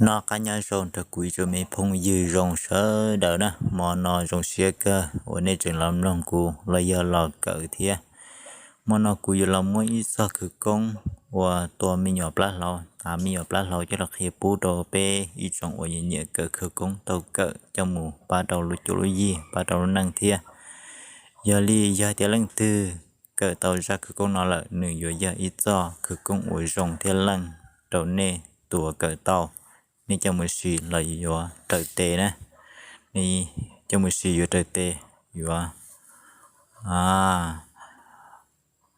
Noj qab nyob zoo rau kuv ib tsoom me phooj ywg zoo sawv daws na, hmo no zoo siab kawg uas nej tseem los mloog kuv los yog los kawm thiab. Hmo no kuv yuav los muab ib txoj khawv koob uas tua me nyuam plab hlau, tav me nyuam plab hlau coj los qhia pub rau peb ib tsoom uas nyiam kawm khawv koob tau kawm coj mus pab rau lub cuab lub yig, pab rau lub neej thiab. Yog li yog tias leej twg kawm tau zaj khawv koob no lawm, nws yuav yog ib txoj khawv koob uas zoo thiab leej rau nej tus uas kawm tau. Nej coj mus sim los yuav raws tes na, nej coj mus sim yuav raws tes, yuav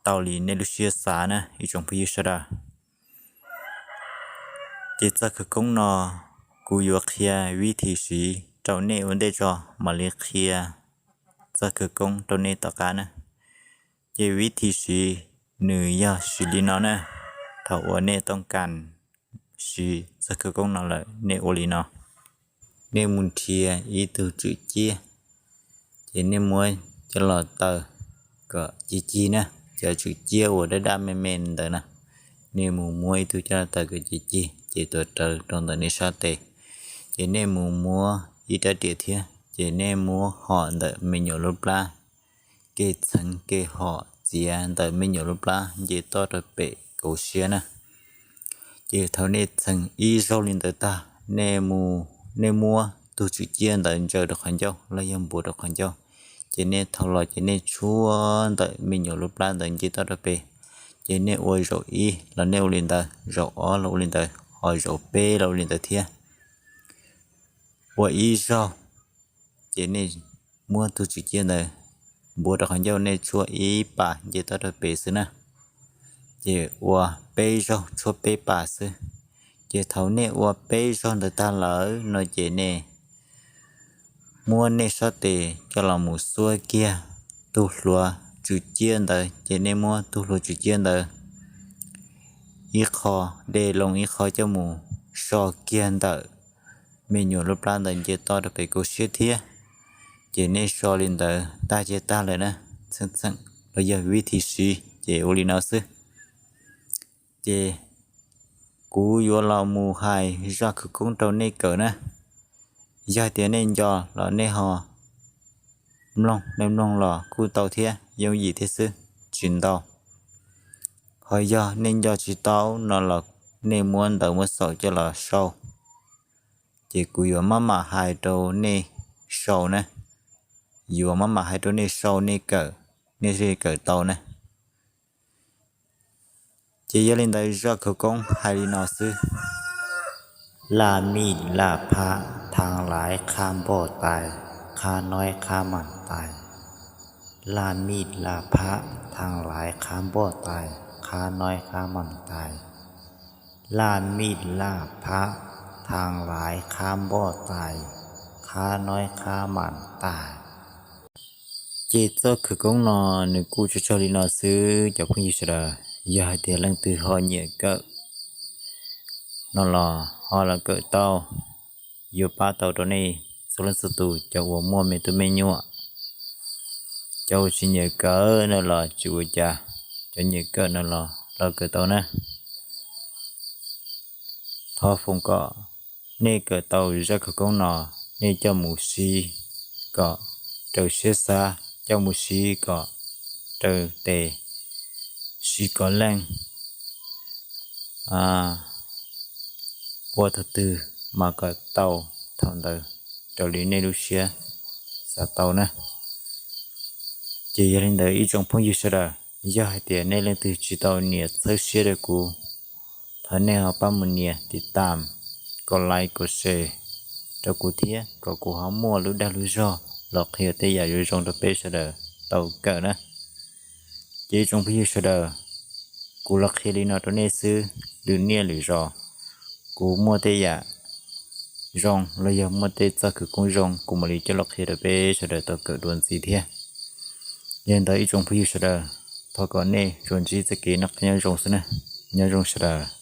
tau li nej lub siab xav na ib tsoom phooj ywg sawv daws. Ces txoj khawv koob no kuv yuav qhia vib thim siv rau nej ua ntej tso mam li qhia txoj khawv koob rau nej tom qab na. Ces vib thim siv nws yog siv li no na. Thaum uas nej tooj kas siv txoj khawv koob no lawm nej ua li no. Nej mus nrhiav ib tug tswm ciab, ces nej muab coj los taws kom cig cig na. Cov tswm ciab uas daj daj me me ntawd na, nej mus muab ib tug coj los taws kom cig cig ces tuav rawv rau ntawm nej sab tes. Ces nej mus muab ib rab riam thiab, ces nej muab hom ntawm me nyuam lub plab, kev txheev kev hom txiav ntawm me nyuam lub plab nce toj rau pem kauv siab na. Ces thaum nej txheev ib zaug li ntawd tag, nej mus, nej muab tug tswm ciab ntawd ntsaws rau qhov ncauj los yog npuav rau qhov ncauj. Ces nej thau los ces nej tshuab ntawm me nyuam lub plab ntawd nce toj rau pem. Ces nej ua zaum ib los nej ua li ntawd, zaum ob los ua li ntawd, ho zaum peb los ua li ntawd thiab. Ua ib zaug, ces nej muab tug tswm ciab ntawd npuav rau qhov ncauj, nej tshuab ib pas nce toj rau pem xwb na. Ces ua peb zaug tshuab peb pas xwb. Ces thaum nej ua peb zaug ntawd tag lawm no ces nej muab nej sab tes coj los mus xuab kiag tug hluas tswm ciab ntawd, ces nej muab tug hluas tswm ciab ntawd ib qho de loo ib qho coj mus so kiag ntawm me nyuam lub plab ntawd nce toj rau pem kauv siab thiab. Ces nej so li ntawd tag ces tag lawm na. Txheej txheem los yog vib thim siv ces ua li no xwb. Ces kuv yuav los mus hais zaj khawv koob rau nej kawm na. Yog tias nej nco los nej ho mloog, nej mloog los kuj tau thiab, yooj yim thiab xwb, tsis ntau. Ho yog nej nco tsis tau no los nej muab ntawv muab xaum coj los sau. Ces kuv yuav maj mam hais rau nej sau na, yuav maj mam hais rau nej sau nej kawm, nej thiaj li kawm tau na. Ces yog li ntawd zaj khawv koob hais li no xwb: Laj mij laj phab thaab laiv qhab npoj tais, qhab noib qhab maam tais. Laj mij laj phab thaab laiv qhab npoj tais, qhab noib qhab maam tais. Laj mij laj phab thaab laiv qhab npoj tais, qhab noib qhab maam tais. Ces txoj khawv koob no nws kuj tsuas tsawg li no xwb cov phooj ywg sawv daws. Yog hais tias leej twg ho nyiam kawm no los ho los kawm tau, yuav pab tau rau nej txhua leej txhua tus cov uas muaj me tub me nyuam. Cov uas tsis nyiam kawm no los tsis ua cas, cov nyiam kawm no los los kawm tau na. Thov foom kom nej kawm tau zaj khawv koob no, nej coj mus siv kom raws siab xav, coj mus siv kom raws tes, siv kom leej, ua thaum twg mas kom tau thaum ntawd raws li nej lub siab xav tau na. Ces yog li ntawd ib tsoom phooj ywg sawv daws, yog hais tias nej leej twg tsis tau nias txhawb siab rau kuv, thov nej ho pab mus nias tiv tam, kom like kom share rau kuv thiab, kom kuv ho muaj lub dag lub zog los qhia tej yam zoo zoo rau peb sawv daws tau kawm na. Ces ib tsoom phooj ywg sawv daws, kuv los qhia li no rau nej xwb, lwm niaj lwm zaus kuv muaj tej yam zoo los yog muaj tej txoj khawv koob zoo kuv mam li coj los qhia rau peb sawv daws tau kawm dua ntxiv thiab. Yog li ntawd ib tsoom phooj ywg sawv daws, thov kom nej tsuas ntsib txoj kev noj qab nyob zoo xwb na. Nyob zoo sawv daws.